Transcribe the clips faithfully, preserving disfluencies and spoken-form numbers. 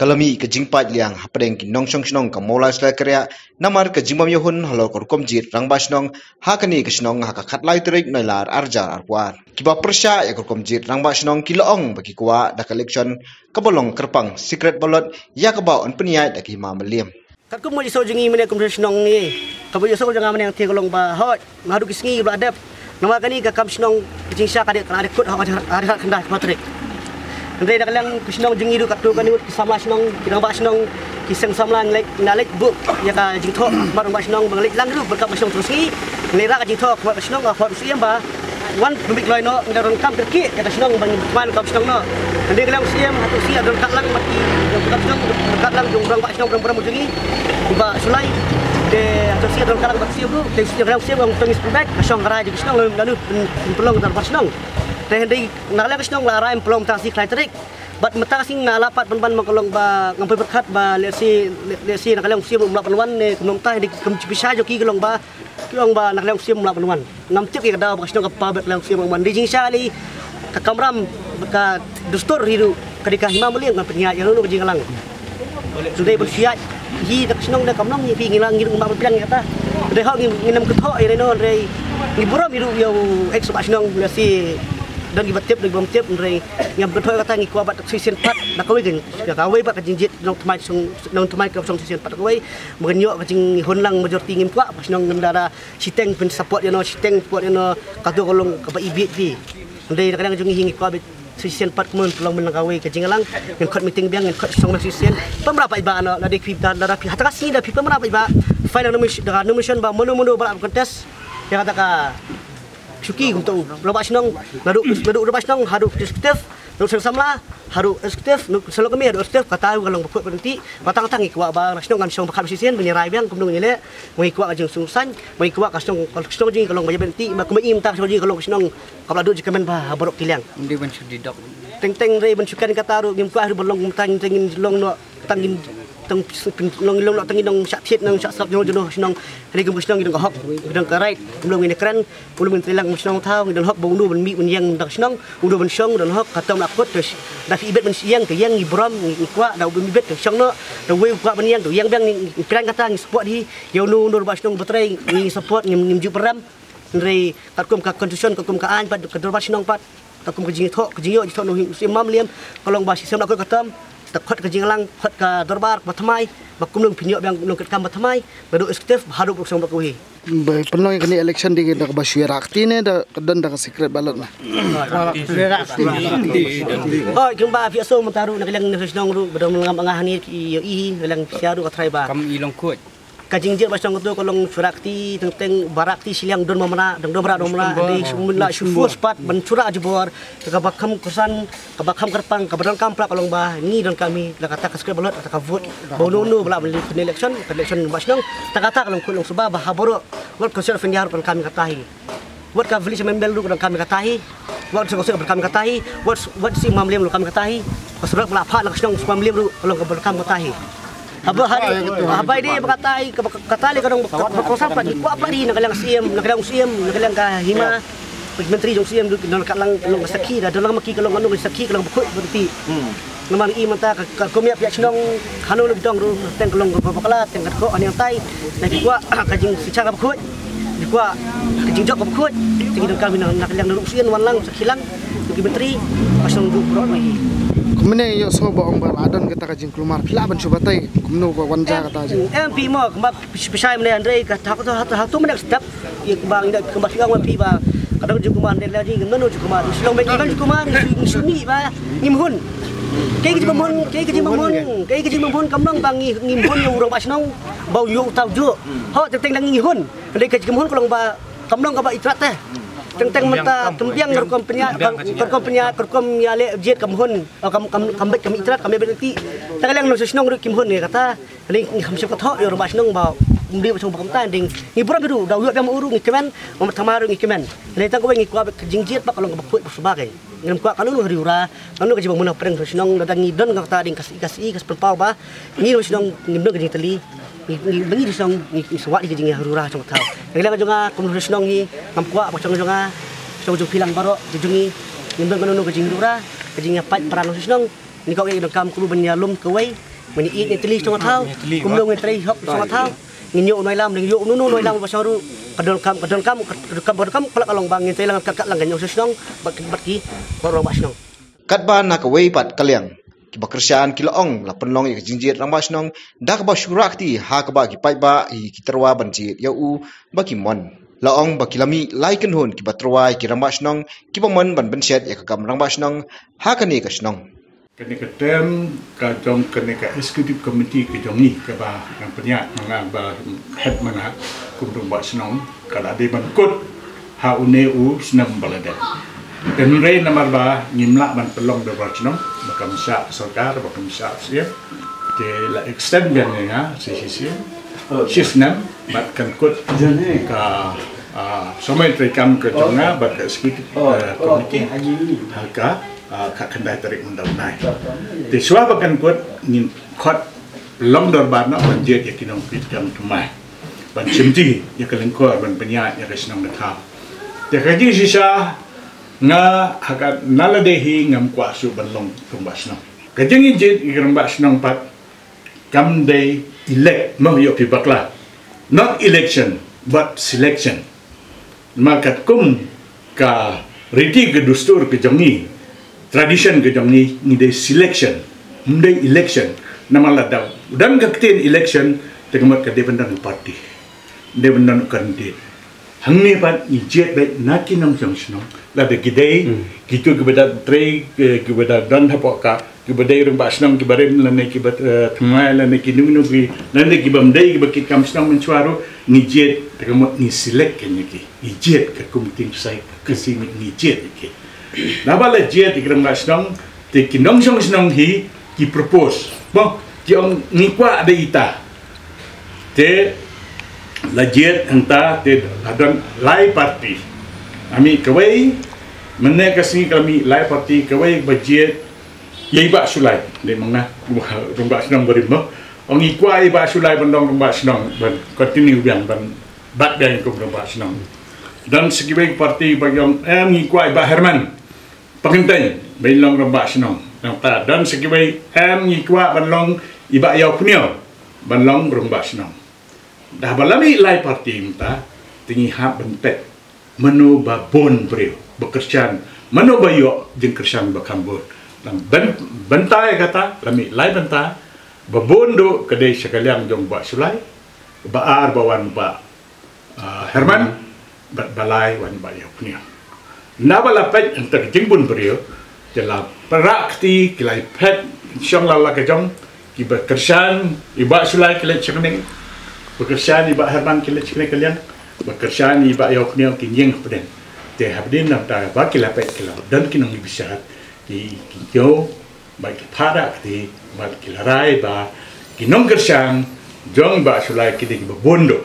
Ka la mih ka jingpait liang hapdeng ki nongshong shnong ka Mawlai Shlai Kariah namar ka jingbym ïoh hun halor ka rukom jied rangbah shnong ha kane ka shnong ha ka khatlai tarik Nailar arhajar arphew ar. Kiba pyrshah ïa ka rukom jied rangbah shnong ki la ong ba ki kwah da ka election kaba long kyrpang secret ballot ïa kaba yn pynïaid da ka hima mylliem. Katkum ka jingsoh jong ngi mynne kum shnong ngi, kaba jingsoh jong nga mynne te ka long ba hooid, nga haduh ki sngi ba la dep. Namar kane ka kam shnong ka jingshisha ka dei ka la dei kut hok ka dei kut kynda ka Patrick. Hynrei na ka liang ka shnong jong ngi ruh katto katne ngut ki samla shnong, ki rangbah shnong, ki seng samla ngi leit, ngi la leit buh ïa ka jingthoh mat rangbah shnong ba ngi leit lang ruh bad ka shnong tang sngi. Ngi leit rah ka jingthoh mat ka shnong, ka hok siem ba wan pynbit kloi noh, ngi da donkam kyrkieh ïa ka shnong ban wan kam shnong noh. Hynrei ka liang siem hato siem da donkam lang mat ki, da donkam shnong, da donkam lang jong rangbah shnong, rangbah shnong jong ngi. Ba sulai te hato siem da donkam lang mat siem ruh, te siem da donkam siem ong tang is pynbit ka shnong ka rai jong ka shnong, lalu pynlong da rangbah shnong. Te hynrei na ka liang ka shnong la rai pynlong tang shi khlai tarik. Bad mynta ka sngi nga la pat pynban ma ka long ba ngam pyrkhat ba lehse, lehse na ka liang siem um lah pynwan ne kumno mynta, hynrei kum jingpyrshah jong ki ka long ba ki ong ba na ka liang siem um lah pynwan. Ngam tip ïa ka daw ba ka shnong ka pynpaw ba na ka liang siem um pynwan. Dei jingshah lei ka kamram ka dustur hi ruh ka dei ka hima mylliem kan pynïaid ïa uno uno ka jingïalang. Hynrei ban pynïaid hi da ka shnong da ka mynnong hi phi ngi la ngi ruh ngim lah ban pynïaid ïa kata. Hynrei hok ngi, ngim kynthoh ïa uno uno hynrei ngi burom hi ruh ïa u ex rangbah shnong lehse don kiba tip don kibym tip hynrei ngim kynthoh ïa kata, ngi kwah bad ka shisien pat da kawei ka, kawei bad ka jingjied nongthymmai shnong, nongthymmai ka shnong shisien pat da kawei. Ba ngin ïoh ka jinghun lang majority ngim kwah ba shnong ngim da da shiteng pyn support ïa no, shiteng support ïa no, kato ka long kaba i bieit phi. Hynrei na ka liang jong ngi hi ngi kwah bad shisien pat kumno pynlong mynta kawei ka jingïalang, ngin khot meeting biang, ngin khot shnong shisien. Pynbna paidbah noh, lada phi da, lada phi ha kata ka sngi da phi pynbna paidbah. File nomination, da nomination ba mano mano ba lah contest ïa kata ka shuki kumta u rangbah shnong, naduh, naduh rangbah shnong haduh executive, naduh seng samla haduh executive, naduh seng lok kmie haduh executive, kata ka long ba kut ba lynti. Ba tang tang ngi kwah ba shnong kan shnong ba kham shisien ba ngi rai biang kumno ngi leh. Ngi kwah ka jingsngewsih, ngi kwah ka shnong, ka shnong jong ngi ka long ba ïa bynti, ba kumba im ta ka shnong jong ngi ka long ka shnong kaba la duh jingkmen ba ha baroh ki liang. Ym dei ban shu didok. Teng teng re ban shu ken kata ruh ngim kwah ruh ban long kumta, ngin teng ngin long noh tang ngin tang long long noh tang ngin nongshah thied nongshah slap jong jong shnong. Hynrei kum ka shnong ngi don ka hok, ngi don ka right, kum long ngin kren. Ulu ban trei lang shnong thaw, ngi don hok ba ulu ban mih ban ïeng da ka shnong, ulu ban shong don hok, katam la kut, da phi ibet ban ïeng ka ïeng ngi burom, ngi kwah, da u ban ibet ka shong noh, da wei u kwah ban ïeng, da ïeng biang ngi kren kata ngi support hi, ïa ulu ulu ba shnong ba trei ngi support, ngim ngim ju pyrem. Hynrei katkum ka constitution, katkum ka aiñ pat, ka dorbar shnong pat, katkum ka jingthoh, ka jingïoh, jingthoh nongshong shnong hima mylliem, ka long ba shisien la kut katam, da khot ka jingïalang, khot ka dorbar ba thymmai, ba kumno phin ïoh biang nongkitkam ba thymmai, naduh executive haduh ka shnong ba kawei. Ba pynlong ïa kane election dei da kaba shu ïarap kti ne da ka don da ka secret ballot ne. Hooid, kumba phi ïohsngew mynta ruh na ka liang nongshong shnong ruh ba don ngam anga hangne ki ïohi na ka liang phi ruh ka trai ba. Kam i long khuid. Ka jingjied ba shnong kato ka long shu ïarap kti teng teng ba ïarap kti shiliang don ba mrad, don ba mrad, don ba mrad, dei shu mynta shu force pat ban shu ïarap jubor. Kaba kham kongsan, kaba kham kyrpang, kaba donkam pra ka long ba ngi donkam hi la kata ka secret ballot, kata ka vote. Ba uno uno ba lah ban leh election, ka election ba shnong. Ta kata ka long khuid long suba ba ha baroh. Wat ka shnong Fendiar donkam hi kata hi. Wat ka village member ruh donkam hi kata hi. Wat shnong shnong donkam hi kata hi. Wat wat shnong hima mylliem donkam hi kata hi. Ka surok ba la phah la ka shnong shnong hima mylliem ruh ka long kaba donkam kata hi. Haba hari, haba ide ba kata i, ka, kata le ka dong ka, ka, ka, ka, ka, ka, kwah pat i na ka liang siem, na ka liang siem, na ka liang ka hima. Ka menteri jong siem du, nong ka lang, long ka sakhi, da, da long ma ki ka long, long ka sakhi, ka long bakhuid, berhenti. Namar i mynta ka, ka, ka miap ya chnong, hano le dong ru, teng ka long ka bakla, teng ka ko, ani tai, na ki kwah, ka jing sicha ka bakhuid. Di kwah ka jingjop ka bakhuid, te ki dang kami na, na ka liang na ruh sien wan lang, sa ki lang, ki menteri, ka shnong ruh bro mai. Kumne ïoh so ba ong ba la don kata ka jingkulmar phi lah ban shu batai, kumno ka wan ja kata jing. Em pi mo, kumba pishai mne andre ka thak to, ha to mne step, ïa kumba ngi da kumba phi ong ma phi ba ka dang jingkulmar ne la jing, no no jingkulmar. Shlong ba ki dang jingkulmar, ngi shu ni ba ngim hun. Kaei ka jingmahun, kaei ka jingmahun, kaei ka jingmahun kam long ba ngi ngim hun ïa u rangbah shnong ba u ïoh u tau juh. Ho teng teng dang ngi hun. Hynrei ka jingmahun ka long ba kam long kaba itrat te. Teng teng mynta tymbiang ka rukom pynïaid, ka rukom pynïaid, ka rukom ïaleh jied kam hun, kam kam kam beit kam itrat kam ïa beit ti. Ta ka liang nong shnong ruh kim hun ïa kata. Hynrei ngi kham shym ka thoh ïa u rangbah shnong ba um dei ba shnong ba kumta, hynrei ngi burom ruh da u ïoh biang u ruh ngi kmen, ma thamar ruh ngi kmen. Hynrei tang kawei ngi kwah ba ka jingjied ba ka long kaba khuid ba suba kein. Ngim kwah kano kano ka riewra, kano ka jingmahun ha pdeng shnong, lada ngi don kata ding ka sih ka sih ka pynpaw ba ngi shnong ngim don ka jingtylli. Ngi, ngi, ngi shnong, ngi, ngi sngewbha ïa ka jingriewra shnong thaw. Ka liang jong nga kum shnong ngi, ngam kwah ba shnong jong nga, shnong jong phi lang baroh, jong ngi, ngim don kano kano ka jingriewra, ka jingïapait para nong shnong. Ngi kwah ïa ka dang kam kum ban ïalum kawei. Mynta ïeit ne tli shnong thaw, kumno ngin trei hok shnong thaw. Ngin ïoh u nongïalam, ngin ïoh u nunu nongïalam ba shong ruh. Ka donkam, ka donkam, ka donkam, ka donkam, ka la ka long ba ngin trei lang kat kat lang ka ñiew shnong bad bad ki rangbah shnong. Katba na kawei pat ka liang, kiba kyrshan ki la ong la pynlong ïa ka jingjied rangbah shnong da kaba shu rah kti ha kaba ki paidbah hi ki tyrwa ban jied ïa u ba ki mon. La ong ba ki la mih lai kynhun kiba tyrwa ïa ki rangbah shnong kiba mon ban pynshet ïa ka kam rangbah shnong ha kane ka shnong. Kane ka term ka jong kane ka executive committee ka jong ngi kaba ngan pynïaid ma nga ba head ma nga kum rangbah shnong ka la dei ban kut ha une u snem ba la dep. Hynrei namar ba ngim lah ban pynlong dorbar shnong ba kam shah sorkar ba kam shah siem. Te la extend biang ïa nga shi shi snem. Shi snem bad kan kut ka, ah, samoi treikam ka jong nga bad ka executive, ah, committee ha ka, ah, ka khyndai tarik mynta u bnai. Te shuwa ba kan kut ngin khot pynlong dorbar noh ban jied ïa ki nongkitkam thymmai. Ban shimti ïa ka lyngkor ban pynïaid ïa ka shnong ka thaw. Te ka jingshisha nga ha ka na lade hi ngam kwah shuh ban long rangbah shnong. Ka jingjied ïa ka rangbah shnong pat kam dei elect, mo ïoh phi bakla. Not election but selection. Namar katkum ka riti ka dustur ka jong ngi, tradition ka jong ngi, ngi dei selection, ym dei election. Namar lada don ka ktien election te ka mut ka dei ban don ka party, dei ban don ka candidate. Hangne pat ngi jied beit na ki nongshong shnong. Lada ki dei kito kiba da trei, eh, kiba da don hapoh ka, kiba dei rangbah shnong kiba rim lane kiba, eh, thymmai lane ki nongno ki lane kiba ym dei kiba kitkam shnong mynshuwa ruh ngi jied te ka mut ngi select ïa ki. Ngi jied ka kum ktien Khasi ngi jied ïa ki. Naba la jied ïa ki rangbah shnong te ki nongshong shnong hi ki propose. Mo ki ong ngi kwah da ita. Te la jied hangta te la don lai party. Ami kawei mynne ka sngi ka la mih lai party kawei ba jied ïa i Bah Shullai. Dei ma nga rangbah shnong barim mo. Ong i kwah i Bah Shullai ban long rangbah shnong ban continue biang ban bat biang kum rangbah shnong. Don sa kiwei party ba ong em ngi kwah i Bah Herman Pangkynthei ban long rangbah shnong. Nangta don sa kiwei em ngi kwah ban long i Bah Ïawphniaw ban long rangbah shnong. Da ba la mih lai party mynta te ngi hap ban peit mano ba bun briew ba kyrshan, mano ba ïoh jingkyrshan ba kham bun. Nang byn-, bynta ïa kata la mih lai bynta. Ba bun duh ka dei sha ka liang jong Bah Shullai, ba ar ba wan Bah, ah, Herman bad ba lai wan Bah Ïawphniaw. Naba la peit hangta ka jingbun briew te la pyrshah kti ki la peit shong la la ka jong kiba kyrshan i Bah Shullai ki leit shane, ba kyrshan i Bah Herman ki leit shane ka liang, ba kyrshan i Bah Ïawphniaw ki ïeng hapdeng. Te hapdeng nangta ba ki la peit ki la don ki nongïabishar ki, ki ïoh bad ki pyrshah kti bad ki la rai ba ki nongkyrshan jong Bah Shullai ki dei kiba bun duh.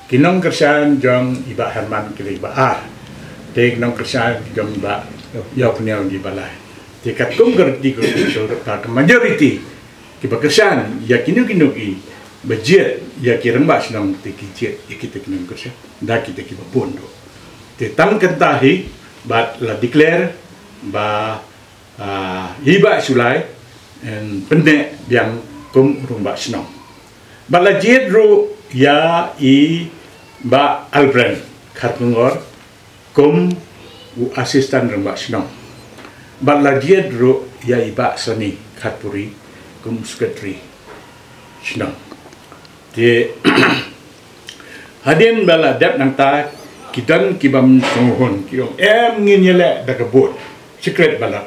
Ki nongkyrshan jong i Bah Herman ki dei ba ar. Te ki nongkyrshan jong i Bah Ïawphniaw ki dei ba lai. Te katkum ka riti ka, ka majority kiba kyrshan ïa kino kino kiba jied ïa ki rangbah shnong te ki jied ïa kita ki nongkyrshan da kita kiba bun duh. Te tang kata hi bad la declare ba, ah, i Bah Shullai yn pynneh biang kum u rangbah shnong. Bad la jied ruh ïa i Bah Albrand Kharkongor kum u assistant rangbah shnong. Bad la jied ruh ïa i Bah Sani Kharpuri kum u secretary shnong. Te hadien ba la dep nangta ki don ki bym sngewhun ki ong em ngin ïaleh da ka vote secret ballot.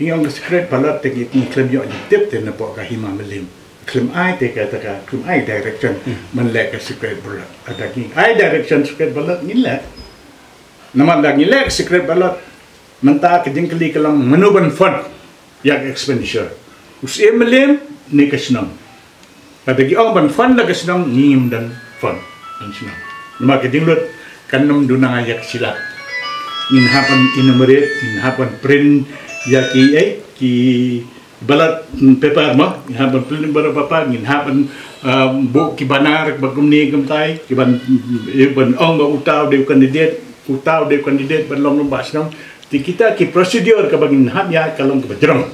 Ngi ong ka secret ballot te ngi khlem ïoh jingtip te na pok ka hima Mylliem. Khlem ai te ka, te ka khlem ai direction ban leh ka secret ballot. Lada ngi ai direction secret ballot ngin leh. Namar lada ngi leh ka secret ballot mynta ka jingkylli ka long mano ban fund ïa ka expenditure. U Syiem Mylliem ne ka shnong. Lada ki ong ban fund da ka shnong ngim don fund ban shnong. Namar ka jinglut kan ym duna ïa ka shilak. Ngin hap ban enumerate, ngin hap ban print ïa ki, eh, ki ballot paper mo, ngin hap ban print ballot paper, ngin hap ban, um, buh ki banner ba kumne kumtai, ki ban, eh, ban ong ba uta u dei u candidate, uta u dei u candidate ban long rangbah shnong. Te kita ki procedure kaba ngin hap ïa ka long kaba jrong.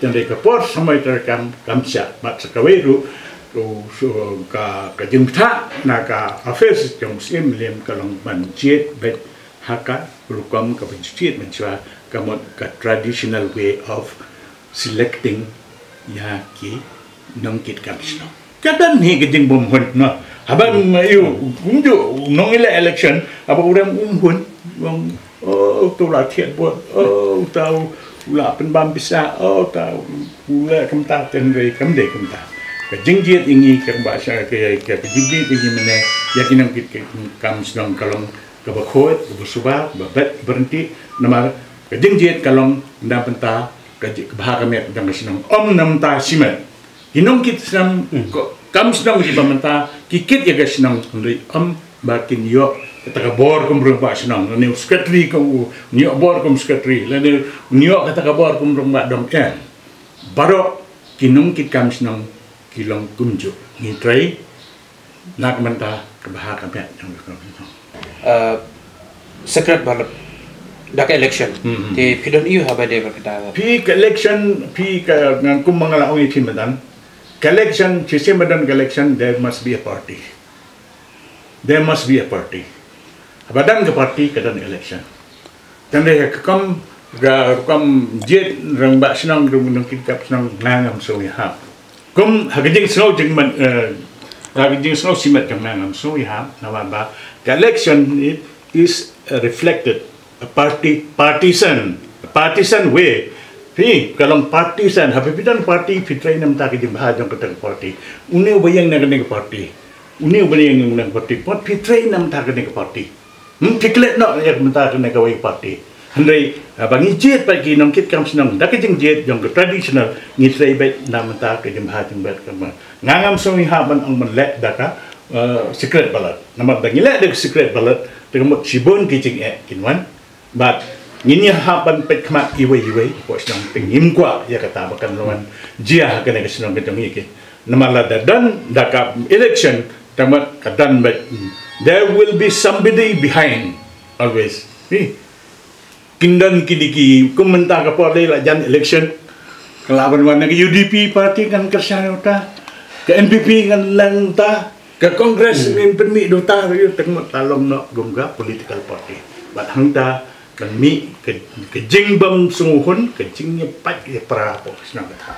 Hynrei ka por samoi treikam kam shah, bad sa kawei ruh, u, u, ka, ka jingbatai na ka office jong u Syiem Mylliem ka long ban jied beit ha ka rukom kaba jied mynshuwa, ka mut ka traditional way of selecting ïa ki nongkitkam shnong. Ka don hi ka jingbymhun noh. Haba ïoh kumjuh nongïaleh election, haba u rem um hun, long, oh, uta u la thied vote, oh, uta u la pynbam pisa, oh, uta u leh kumta, hynrei kam dei kumta. Ka jingjied ïa ngi, ka ba sha ka, ka, ka jingjied ïa ngi mynne ïa ki nongkitkam shnong ka long kaba khuid, kaba suba, kaba beit, kaba ryntih. Namar ka jingjied ka long na bynta ka ji-, ka bha ka miat jong ka shnong, ym na bynta shimet. Ki nongkit shnong, hmm, ko-, kam shnong kiba mynta ki kit ïa ka shnong, hynrei ym ba kin ïoh kata ka bor kum rangbah shnong, lane u secretary kum u, ïoh bor kum secretary, lane ïoh kata ka bor kum rangbah dong, em. Baroh ki nongkitkam shnong ki long kumjuh. Ngi trei na ka bynta ka bha ka miat jong ka shnong. Uh, secret ballot da ka election. Hmm. Te phi don ïa u haba dei ba kata. Phi ka election, phi ka, ngan kum ma nga la ong ïa phi mynta. Ka election, shisien ba don ka election, there must be a party. There must be a party. Haba don ka party, ka don election. Tang dei ka kam, ka kam jied rangbah shnong, ruh nongkitkam shnong, nga ngam sngew ïahap. Kum ha ka jingsngew jingmut, eh, ha ka jingsngew shimet jong nga, ngam sngew ïahap, namar ba ka election, it is reflected a party, partisan, a partisan way. Phi, ka long partisan, haba phi don party, phi trei na bynta ka jingbha jong kata ka party. Une uba ïeng na kane ka party, une uba ïeng na kane ka party, pat phi trei na bynta kane ka party. Hmm, phi klet noh ïa ka bynta kane kawei ka party. Hynrei, ah, ba ngi jied pat ki nongkitkam shnong da ka jingjied jong ka traditional, ngi trei beit na bynta ka jingbha jingbeit ka ma. Nga ngam sngew ïahap ban ong ban leh da ka, eh, secret ballot. Namar ba ngi leh da ka secret ballot, te ka mut shibun ki jingeh kin wan. Bad ngin ïahap ban peit khmat iwei iwei, pok shnong, te ngim kwah ïa kata ba kan wan jia ha kane ka shnong ka jong ngi ki. Namar lada don da ka election, te mut ka don beit, there will be somebody behind always. Hi. Kin don kine ki, kum mynta ka por dei la jan election, ka la ban wan na ka U D P party kan kyrshan uta, ka N P P kan lang uta, ka Congress, hmm, ngin pynmih da uta, ïa, te mut la long noh kum ka political party. Bad hangta kan mih ka, ka jingbym sngewhun, ka jingïapait ïapra pok shnong kata.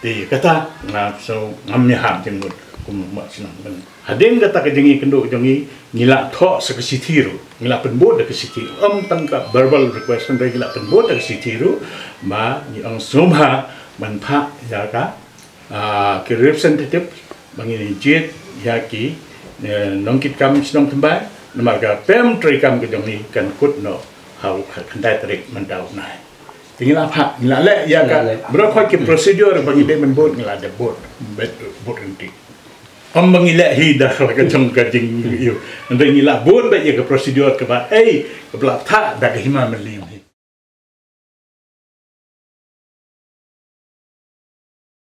Te kata nga sngew ngam ïahap jingmut kum ma shnong mynne. Hadien kata ka jingïakynduh jong ngi, ngi la thoh sa ka shithi ruh, ngi la pynbud da ka shithi, ym tang ka verbal request, hynrei ngi la pynbud da ka shithi ruh, ba ngi ong sngewbha ban phah ïa ka, ah, ki representative ba ngin jied ïa ki, eh, nongkitkam shnong thymmai, namar ka pem treikam ka jong ngi kan kut noh ha u khyndai tarik mynta u bnai. Te ngi la phah, ngi la leh ïa ka, ngi la leh, baroh khoit ki procedure ba ngi dei ban bud, ngi la dep bud, bud ryntih. Ym ba ngi leh hi da ka jong ka jing, ïoh. Hynrei ngi la bud beit ïa ka procedure kaba, eh, kaba la phah da ka hima Mylliem.